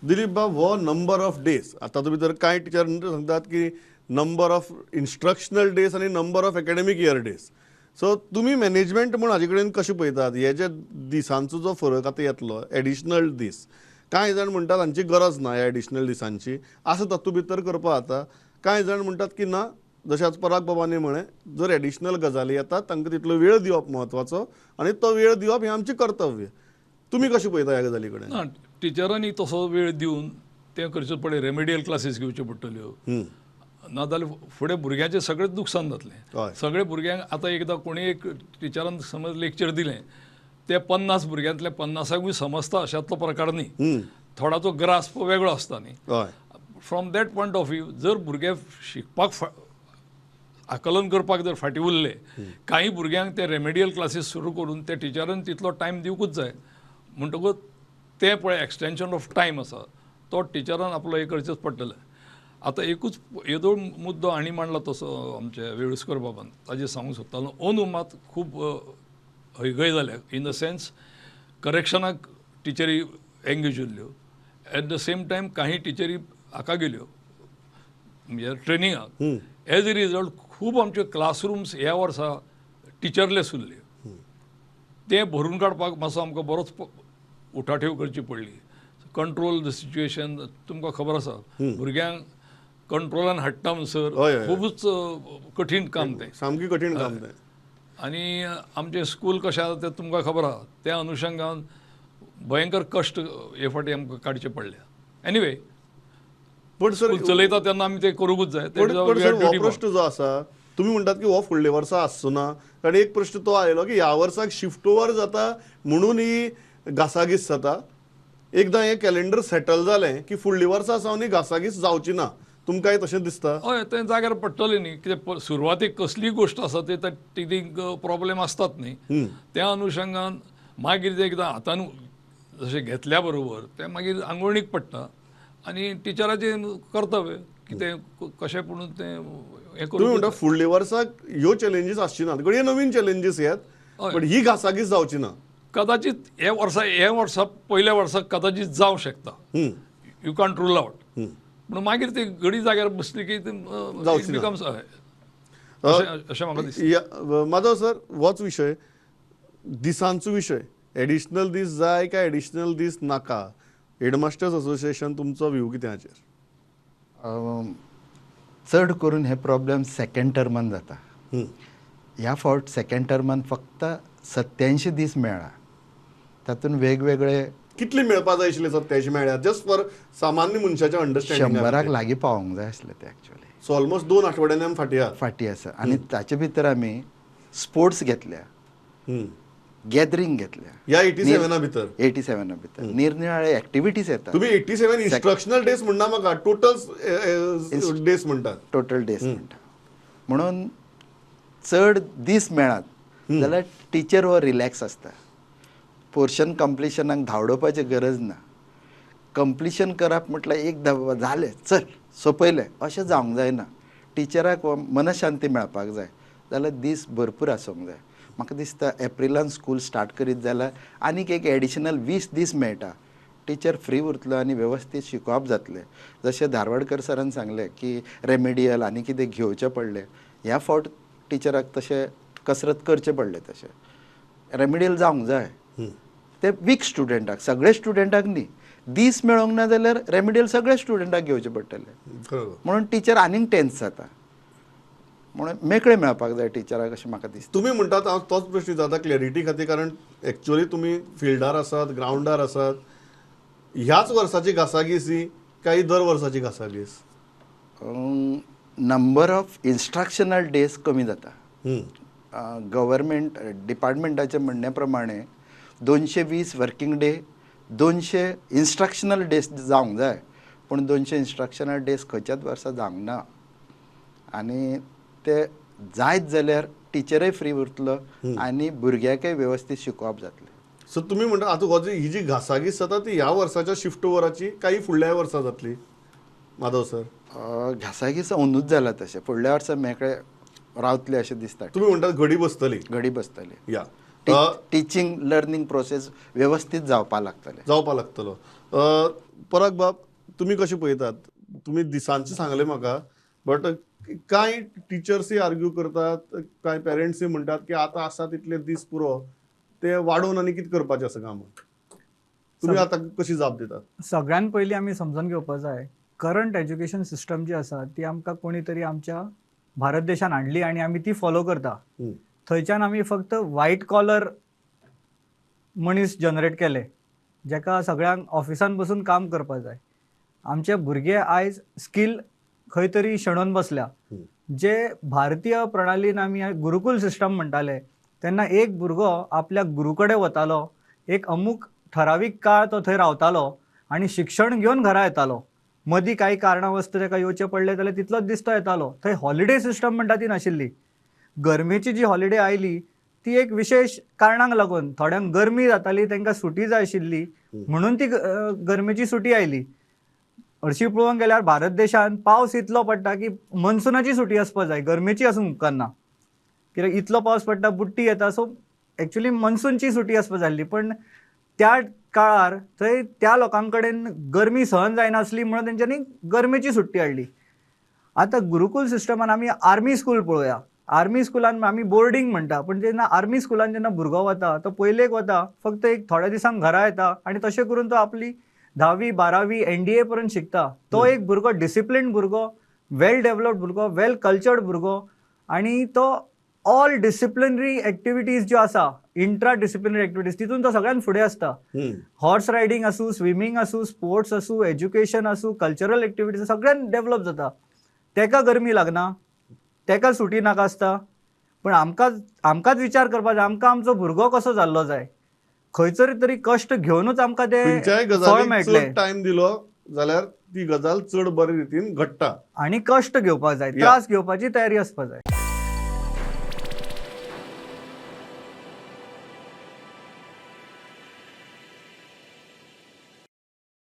दिलीप बाब, हो number of days आतां तुमी तर कांय टिचर सांगतात की नंबर ऑफ इन्स्ट्रक्शनल डेज आनी number of academic year days. So तुमी मॅनेजमेंट म्हूण हाजे कडेन कशें पळयतात? हे जे दिसांचो जो फरक आतां येतलो एडिशनल दीस, कांय जाण म्हणटात हांची गरज ना ह्या एडिशनल दिसांची, आसा तातूंत भितर करपा जाता. कांय जाण म्हणटात की ना, जशें आज पराग बाबांनी म्हळें, जर एडिशनल गजाली येतात तांकां तितलो वेळ दिवप म्हत्वाचो आनी तो वेळ दिवप हें आमचें कर्तव्य. तुमी कशें पळयता ह्या गजाली कडेन? ना, टिचरांनी तसो वेळ दिवन तें करचें पडलें, रेमेडियल क्लासीस घेवच्यो पडटल्यो, नाजाल्यार फुडें भुरग्यांचें सगळेंच नुकसान जातलें. सगळे भुरग्यांक आतां एकदां कोणी एक टिचरान समज लेक्चर दिलें, ते 50 भुरग्यांतले 50कूय समजता अशांतलो प्रकार न्ही, थोडाचो ग्रास्प वेगळो आसता न्ही. From that point of view जर भुरगे शिकपाक आकलन करपाक जर फाटीं उरले, कांय भुरग्यांक ते रेमेडियल क्लासीस सुरू करून ते टिचरान तितलो टायम दिवकूच जाय. म्हणटकूच तें पळय एक्सटेंशन ऑफ टायम आसा तो टिचरान आपलो हें करचेंच पडटलें. आतां एकूच येदोळ मुद्दो आनी मांडला तसो आमच्या वेळुस्कर बाबान, ताजेर सांगूंक सोदतालो. अंदू मात खूब हयगय जाल्या, इन the sense करेक्शनाक टिचरी एंगेज उरल्यो, एट the same time काही टिचरी हाका गेल्यो म्हणजे ट्रेनिंगाक. एज ए रिजल्ट खूब आमचे क्लासरूम्स ह्या वर्सा टिचरलेस उरले, तें भरून काडपाक मातसो आमकां बरोच उठाठेव करची पडली. कंट्रोल the situation तुमकां खबर आसा, भुरग्यांक कंट्रोलान हाडटा म्हणसर खुबूच कठीण काम तें, सामकें कठीण काम तें. आनी आमचें स्कूल कशें आसा तें तुमकां खबर आसा, त्या अनुशंगान भयंकर कश्ट हे फावटी आमकां काडचे पडले. एनिवे, पण सर चलयता तेन्ना आमी तें करूंकूच जाय. हो प्रश्न जो आसा तुमी म्हणटात की हो फुडल्या वर्सा आसचो ना, कारण एक प्रश्न तो आयलो की ह्या वर्साक शिफ्ट ओवर जाता म्हणून ही घासाघीस जाता. एकदां हें कॅलेंडर सेटल जालें की फुडल्या वर्सा सावन ही घासाघीस जावची ना, तुमकांय तशें दिसता? हय, तें जाग्यार पडटलें न्ही. कित्याक सुरवातेक कसलीय गोश्ट आसा ते टिथींग प्रॉब्लेम आसतात न्ही, त्या अनुशंगान मागीर तें एकदां हातान जशें घेतल्या बरोबर तें मागीर आंगवणीक पडटा आनी टिचराचें कर्तव्य की तें कशें पुणून तें हें करूं. तुमी म्हणटा फुडल्या वर्साक ह्यो चॅलेंजीस आसची ना, घडये नवीन चॅलेंजीस येत, पण ही घासाघीस जावची ना कदाचित. हे वर्सा पयल्या वर्सा कदाचित जावं शकता, you can't rule out, पूण मागीर ती घडी जाग्यार बसली की बिकम्स अशें म्हाका दिसता. माधव सर, होच विशय दिसांचो विशय, एडिशनल दीस जाय काय एडिशनल दीस नाका, हेडमास्टर्स असोसिएशन तुमचो व्यू कितें हाचेर? चड करून हे प्रॉब्लेम सेकंड टर्मान जाता. ह्या फावट सेकंड टर्मान फक्त 87 दीस मेळ्ळा, तातूंत वेगवेगळे कितले मेळपा जाय आशिल्ले 87 मेळ्ळ्या जस्ट फॉर सामान्य मनशाच्या अंडरस्टँडिंग 100 लागीं पावोंक जाय आसले ते एक्चुअली. सो ऑलमोस्ट 2 आठवड्यांनी आमी फाटीं आसा. आनी ताचे भितर आमी स्पोर्ट्स घेतल्या, गॅदरींग घेतल्या ह्या 87 भितर, 87 भितर निरनिराळे एक्टिविटीज येतात. तुमी 87 इन्स्ट्रक्शनल डेज म्हणना म्हाका, टोटल डेज म्हणटात. टोटल डेज म्हणटा, म्हणून चड दीस मेळत जाल्यार टिचर हो रिलॅक्स आसता, पोर्शन कंप्लिशनाक धांवडोवपाची गरज ना. कंप्लिशन करप म्हटल्यार एकदां बाबा जालें चल सोंपयलें अशें जावंक जायना. टिचराक मनशांती मेळपाक जाय जाल्यार दीस भरपूर आसूंक जाय. म्हाका दिसता एप्रिलान स्कूल स्टार्ट करीत जाल्यार आनीक एक एडिशनल 20 दीस मेळटा, टिचर फ्री उरतलो आनी वेवस्थीत शिकोवप जातलें. जशें धारवाडकर सरान सांगलें की रेमेडियल आनी कितें घेवचें पडलें, ह्या फावट टिचराक तशें कसरत करचें पडलें, तशें रेमेडियल जावंक जाय. ते वीक स्टुडंटाक, सगळे स्टुडंटाक न्ही, दीस मेळोंक ना जाल्यार रेमेडियल सगळे स्टुडंटाक घेवचें पडटलें, म्हणून टिचर आनीक टेन्स जाता. म्हणून मेकळे मेळपाक जाय टिचराक अशें म्हाका दिसता. तुमी म्हणटात, हांव तोच प्रश्न विचारता क्लॅरिटी खातीर, कारण एक्चुअली तुमी फिल्डार आसात, ग्रावंडार आसात. ह्याच वर्साची घासाघीस ही काय दर वर्साची घासाघीस? नंबर ऑफ इन्स्ट्रक्शनल डेज कमी जाता. गव्हर्मेंट डिपार्टमेंटाच्या म्हणण्या प्रमाणे 220 वर्किंग डे, 200 इन्स्ट्रक्शनल डेज जावंक जाय, पूण 200 इन्स्ट्रक्शनल डेज खंयच्याच वर्सा जावंक ना. आनी ते जायत जाल्यार टिचरय फ्री उरतलो आनी भुरग्यांकय वेवस्थीत शिकोवप जातलें. सो तुमी म्हणटा आतां ही जी घासाघीस जाता ती ह्या वर्साच्या शिफ्ट ओवराची काय फुडल्या वर्सा जातली माधव सर? घासाघीस अंदूच जाला तशें, फुडल्या वर्सा मेकळे रावतले अशें दिसता. तुमी म्हणटात घडी बसतली, घडी बसतली. या टिचींग लर्नींग प्रोसेस वेवस्थीत जावपा लागतलें, जावपा लागतलो. पराग बाब, तुमी कशें पळयतात? तुमी दिसांचे सांगलें म्हाका, बट कांय टिचर्सूय आर्ग्यू करतात, कांय पेरंट्सूय म्हणटात की आतां आसा तितले दीस पुरो, ते वाडोवन आनी कितें करपाचें आसा काम? तुमी आतां कशी जाप दितात? सगळ्यान पयलीं आमी समजून घेवपाक जाय, करंट एज्युकेशन सिस्टम जी आसा ती आमकां कोणी तरी आमच्या भारत देशान हाडली आनी आमी ती फॉलो करता. थंयच्यान आमी फक्त व्हायट कॉलर मनीस जनरेट केले, जेका सगळ्यांक ऑफिसान बसून काम करपाक जाय. आमचे भुरगे आयज स्कील खंय तरी शेणोवन बसल्या. जे भारतीय प्रणालीन आमी गुरुकुल सिस्टम म्हणटाले, तेन्ना एक भुरगो आपल्या गुरू कडेन वतालो, एक अमूक ठरावीक काळ तो थंय रावतालो आनी शिक्षण घेवन घरा येतालो. मदीं कांय कारणां वस्तू ताका येवचें पडलें जाल्यार तितलोच दीस तो येतालो. थंय हॉलिडे सिस्टम म्हणटा ती नाशिल्ली. गरमेची जी हॉलिडे आयली ती एक विशेश कारणांक लागून, थोड्यांक गरमी जाताली तांकां सुटी जाय आशिल्ली म्हणून ती गरमेची सुटी आयली. हरशीं पळोवंक गेल्यार भारत देशांत पावस इतलो पडटा की मनसुनाची सुटी आसपाक जाय, गरमेची आसूंक उपकारना, कित्याक इतलो पावस पडटा, बुट्टी येता. सो एक्चुली मनसूनची सुटी आसपाक जाल्ली, पण त्या काळार थंय त्या लोकां कडेन गरमी सहन जायनासली म्हणून तेंच्यांनी गरमेची सुट्टी हाडली. आतां गुरुकुल सिस्टमान आमी आर्मी स्कूल पळोवया. आर्मी स्कुलान आमी बोर्डींग म्हणटा, पण जेन्ना आर्मी स्कुलान जेन्ना भुरगो वता तो पयलेक वता, फक्त एक थोड्या दिसांक घरा येता आनी तशें करून तो आपली 10वी 12वी NDA पर्यंत शिकता. तो एक भुरगो डिसिप्लीन भुरगो, वेल डेवलप्ड भुरगो, वेल कल्चर्ड भुरगो, आनी तो ऑल डिसिप्लिनरी एक्टिविटीज ज्यो आसा, इंट्रा डिसिप्लिनरी एक्टिविटीज, तितून तो सगळ्यान फुडें आसता. हॉर्स रायडींग आसूं, स्विमींग आसूं, स्पोर्ट्स आसूं, एज्युकेशन आसूं, कल्चरल एक्टिविटीज, सगळ्यान डेवलप जाता. तेका गरमी लागना, तेका सुटी नाका आसता. पण आमकांच विचार करपाक जाय, आमकां आमचो भुरगो कसो जाल्लो जाय, खंयसर तरी कश्ट घेवनूच आमकां ते फळ मेळटलें. टायम दिलो जाल्यार ती गजाल चड बरे रितीन घडटा, आनी कश्ट घेवपाक जाय, त्रास घेवपाची तयारी आसपाक जाय.